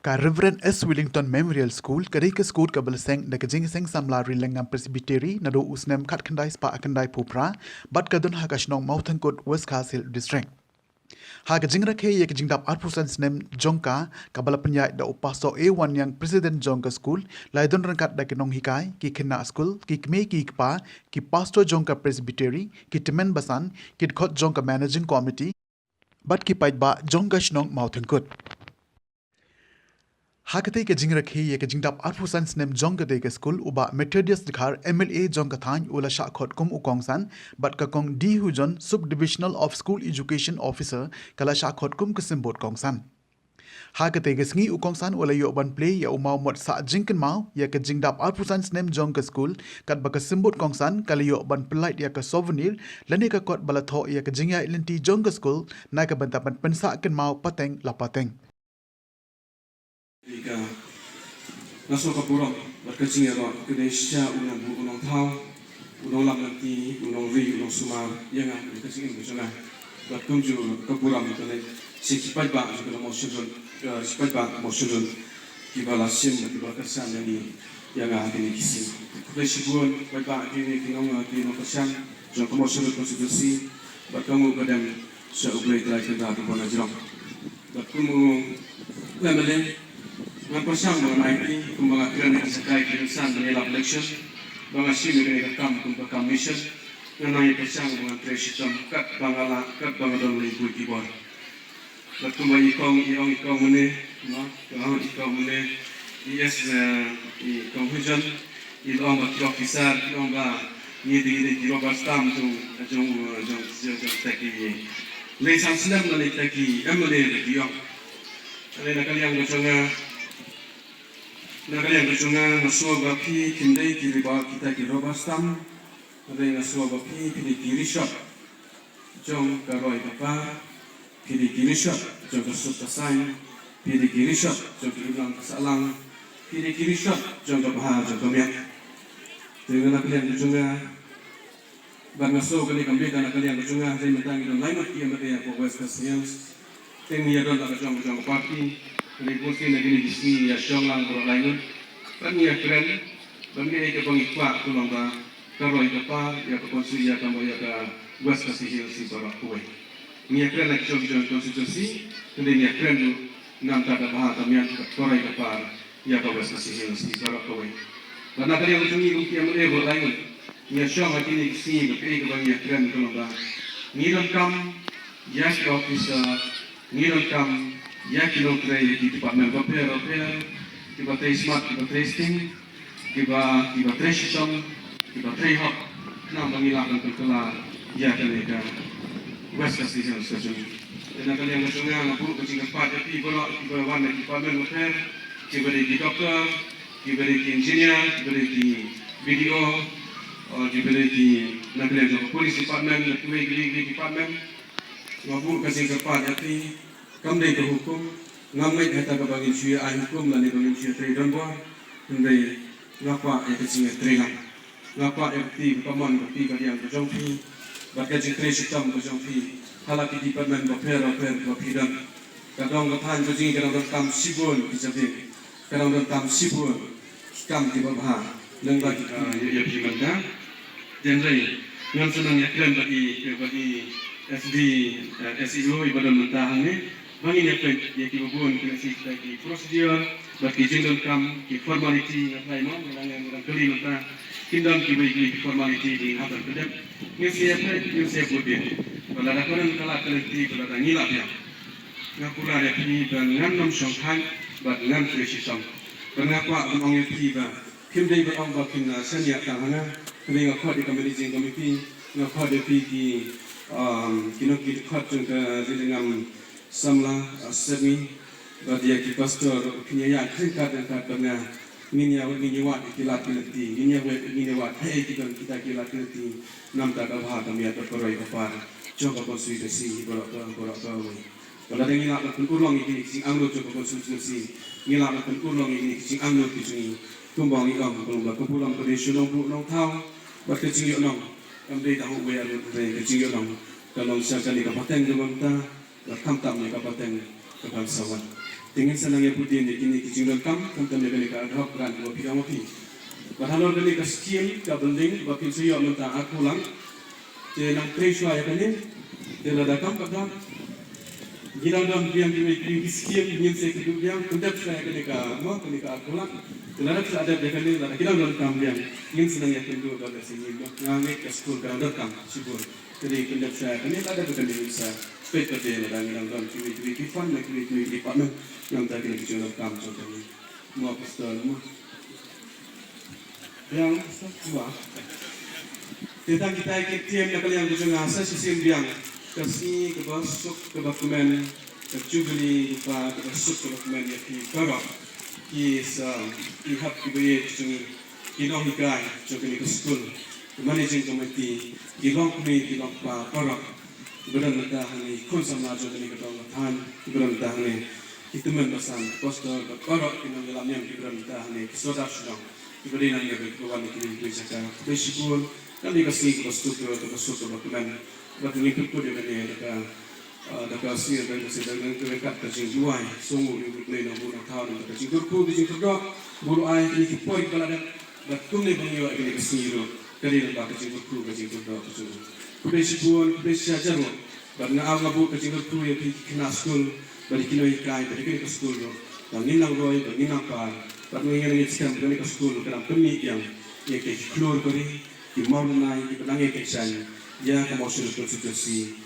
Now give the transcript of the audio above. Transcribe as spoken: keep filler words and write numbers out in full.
Ka Reverend S Willington Memorial School ka dei ka skul kaba la seng da ka Jingïaseng Samla Ri Lyngngam Presbytery naduh u snem khatkhyndai spah khyndaiphew phra bad ka don ha ka shnong Mawthangkut, West Khasi Hills District. Ha ka jingrakhe ïa ka jingdap arphew san snem jong ka, kaba la pynïaid da u Pastor A Wanniang, President jong ka skul, la ïadon ryngkat da ki nonghikai, ki khynnah skul, ki kmie ki kpa, ki pastor jong ka Presbytery, ki tymmen basan, ki dkhot jong ka Managing Committee bad ki paidbah jong ka shnong Mawthangkut. Ha katei ka jingrakhe ïa ka jingdap arphew san snem jong katei ka skul, u Bah Methodius Dkhar, M L A jong ka thaiñ, u la shah khot kum u kongsan bad ka Kong D Hujon, Sub Divisional of School Education Officer, ka la shah khot kum ka symbud kongsan. Ha katei ka sngi u kongsan u la ïoh ban plie ïa u mawmot sah jingkynmaw ïa ka jingdap arphew san snem jong ka skul, katba ka symbud kongsan ka la ïoh ban pyllait ïa ka souvenir lane ka kot ba la thoh ïa ka jingïaid lynti jong ka skul na ka bynta ban pynsah kynmaw pateng la pateng. Ïa ka, nga sngew ka burom bad ka jingïaroh ka dei shisha u nongbuh, u nongthaw, u nonglam lynti, u nongri, u nongsumar ïa nga, ïa ka jingim ka jong nga. Bad kumjuh ka burom ka leit sha ki paidbah jong ka Mawshynrut, eh, ki paidbah Mawshynrut kiba la shim bad kiba la kyrshan ïa ngi, ïa nga ha kine ki sngi. Khublei shibun paidbah, kine ki nong, ki nongkyrshan jong ka Mawshynrut constituency, bad ka nguh ka dem sha U Blei Trai Kynrad uba na jrong. Bad kum u M L A, ngan pyrshang ba ngan aiti kumba nga kren ha ki sakai ki rynsan ban ïalap election, ba nga shim ïa kane ka kam kum ka kam mission. Ngan nang ïa pyrshang ba ngan trei shitom katba nga lah, katba nga don lei bui ki bor. Bad kumba i kong, i ong i kong mynne, no, i ong i kong mynne, i S, eh, i kong Hujon, i la ong ba ki officer, ki ong ba ngi dei, dei ki rubber stamp jong, jong, jong, jong, jong kita ki lei san snem lane kita ki M L A ba ki ong. Lane na ka liang ka jong nga, na ka liang ka jong nga, nga sngew ba phi kim dei ki riba kita ki rubber stamp. Hynrei nga sngew ba phi, phi dei ki rishot jong ka roi ka par, phi dei ki rishot jong ka suk ka saiñ, phi dei ki rishot jong ka imlang ka sahlang, phi dei ki rishot jong ka bha jong ka miat. Te na ka liang ka jong nga, bad nga sngew kane kam dei tang na ka liang ka jong nga, hynrei mynta ngi don lai ngut ki M L A hapoh West Khasi Hills. Te ngi ïa don la ka jong ka jong ka party, hynrei bun sien na kine ki sngi ngi ïa shong lang baroh lai ngut. Bad ngi ïa kren, bad ngi ïa kaba ngi kwah ka long ba ka roi ka par ïa ka constituency, ïa ka, ïa ka West Khasi Hills hi baroh kawei. Ngi ïa kren la ki jong ki jong constituency, hynrei ngi ïa kren ruh namar ka bha ka miat, ka roi ka par ïa ka West Khasi Hills hi baroh kawei. Bad na ka liang jong ngi kum ki M L A baroh lai ngut, ngi ïa shong ha kine ki sngi, ba kaei kaba ngi ïa kren ka long ba ngi donkam ïa ki officer, ngi donkam ïa ki nongtrei ki department bapher bapher, kiba trei smat, kiba trei sting, kiba, kiba trei shitom, kiba trei hok, khnang ba ngi lah ban pynkylla ïa kane ka West Khasi Hills ka jong ngi. Te na ka liang ka jong nga, nga buh ka jingkyrpad ïa phi baroh kiba wan na ki department bapher, kiba dei ki doctor, kiba dei ki engineer, kiba dei ki B D O, uh, kiba dei ki, na ka liang jong ka police department, na kiwei kiwei kiwei department. Nga buh ka jingkyrpad ïa phi, kam dei ka hukum, ngam ngeit hata kaba ngin shu ïa ai hukum lane ba ngin shu ïa trei donbor, hynrei nga kwah ïa ka jingïatreilang. Nga kwah ïa ka kti ka kamon ka kti kadiang ka jong phi, bad ka jingtrei shitom ka jong phi ha la ki department bapher bapher ba phi don. Ka dong ka thaiñ ka jong ngi ka dang donkam shibun ki jabieng, ka dang donkam shibun ki kam kiba bha. Nang ba ki, ah, ïa, ïa phi mynta. Hynrei ngan sa nang ïa kren bad i, bad i S D, eh, S E O iba don mynta hangne. Ba ngin ïa peit ïa kiba bun ki lehse kita ki procedure bad ki jingdonkam, ki formality, nga tharai mo, nga dang, nga dang kylli mynta. Kin don kiwei kiwei ki formality ba ngin hap ban pyndep. Ngin sa ïa peit, ngin sa ïa peit. Bad lada ka don ka lad ka lynti, bad lada ngi lah biang, nga kular ïa phi ba ngan nym shong thait bad ngan trei shitom. Bad nga kwah ban ong ïa phi ba phim dei ban ong ba phin, ah, shaniah tang ha nga. Hynrei nga khot ïa ka managing committee, nga khot ïa phi ki, um, ki nongkit khot jong ka Ri Lyngngam Samla, ah, Sepngi, bad ïa ki pastor, phin ïa ïaid ryngkat ryngkat bad nga. Ngin ïa wad, ngin ïa wad ïa ki lad ki lynti, ngin ïa wad, ngin ïa wad hei ki don kita ki lad ki lynti. Namar ka bha ka miat bad ka roi ka par jong ka constituency hi baroh ka, baroh kawei. Bad lada ngi lah ban pynurlong ïa kine ki jingangnud jong ka constituency, ngi lah ban pynurlong ïa kine ki jingangnud ki jong ngi. Kumba ngi ong, kumba ka burom ka dei sha u nongbuh nongthaw, bad ka jingïohnong kam dei tang ha uwei ar ngut, hynrei ka jingïohnong ka long sha kane ka pateng kaba mynta, bad khamtam ïa ka pateng kaban sa wan. Te ngin sa nang ïa put ïa kine ki jingdonkam, khamtam ïa kane ka ad hoc grant kaba phi ong ma phi. Bad halor kane ka skim, ka building, ba phin sa ïoh mynta arphew lak. Te nang trei shuwa ïa kane. Te lada kam pat don, ngi dang don biang kiwei kiwei ki skim, ngin sa ïakynduh biang, pyndep shuwa ïa kane ka, mo, kane ka arphew lak. Te lada phi la dep ïa kane, lada ki dang donkam biang, ngin sa nang ïakynduh, don lehse ngi, mo, nga ngeit ka skul ka dang donkam shibun. Te dei pyndep shuwa ïa kane, lada dep ïa kane ngin sa peit pat de lada ngi dang don kiwei kiwei ki fund na kiwei kiwei ki department. Namar kine ki jingdonkam jong kane. Mo, Pastor, mo. Biang, Pastor, mo. Te tang kita ki ktien na ka liang ka jong nga sa shisien biang. Ka sngi kaba suk kaba kmen, ka Jubili Lypa kaba suk kaba kmen ïa phi baroh. Ki sa, ki hap kiba ïeit jong ngi, ki nonghikai jong kane ka skul, ki managing committee, ki longkmie ki longkpa baroh kiba don mynta hangne, ki khun samla jong kane ka dong ka thaiñ kiba don mynta hangne, ki tymmen basan, ki pastor bad baroh ki nongïalam niam kiba don mynta hangne, ki sordar shnong kiba dei nangne bad kiba wan na kine ki jaka. Khublei shibun. Kane ka sngi kaba suk, kaba suk kaba kmen. Bad ngin pynkut ïa kane da ka, ah, da ka sngewbha, da ka sngewbha, da ka jingduwai. Sngewnguh ïa U Blei na bun na thaw, da ka jingkyrkhu, ka jingkyrdoh, ba u ai kine ki por kiba la dep bad kumne ba ngin ïoh ïa kane ka sngi ruh. Ka dei lyngba ka jingkyrkhu, ka jingkyrdoh ka jong u. Khublei shibun, khublei shihajar nguh. Bad nga ong, nga buh ka jingkyrkhu ïa phi ki khynnah skul, bad ïa ki nonghikai, bad ïa kane ka skul ruh, ba ngin nang roi, ba ngin nang par, bad ngin nang ïeit skhem ba kane ka skul ka dang pynmih biang ïa ki khlur bari, ki mawlynnai, kiba nang ïaid kynshew ïa ka Mawshynrut constituency.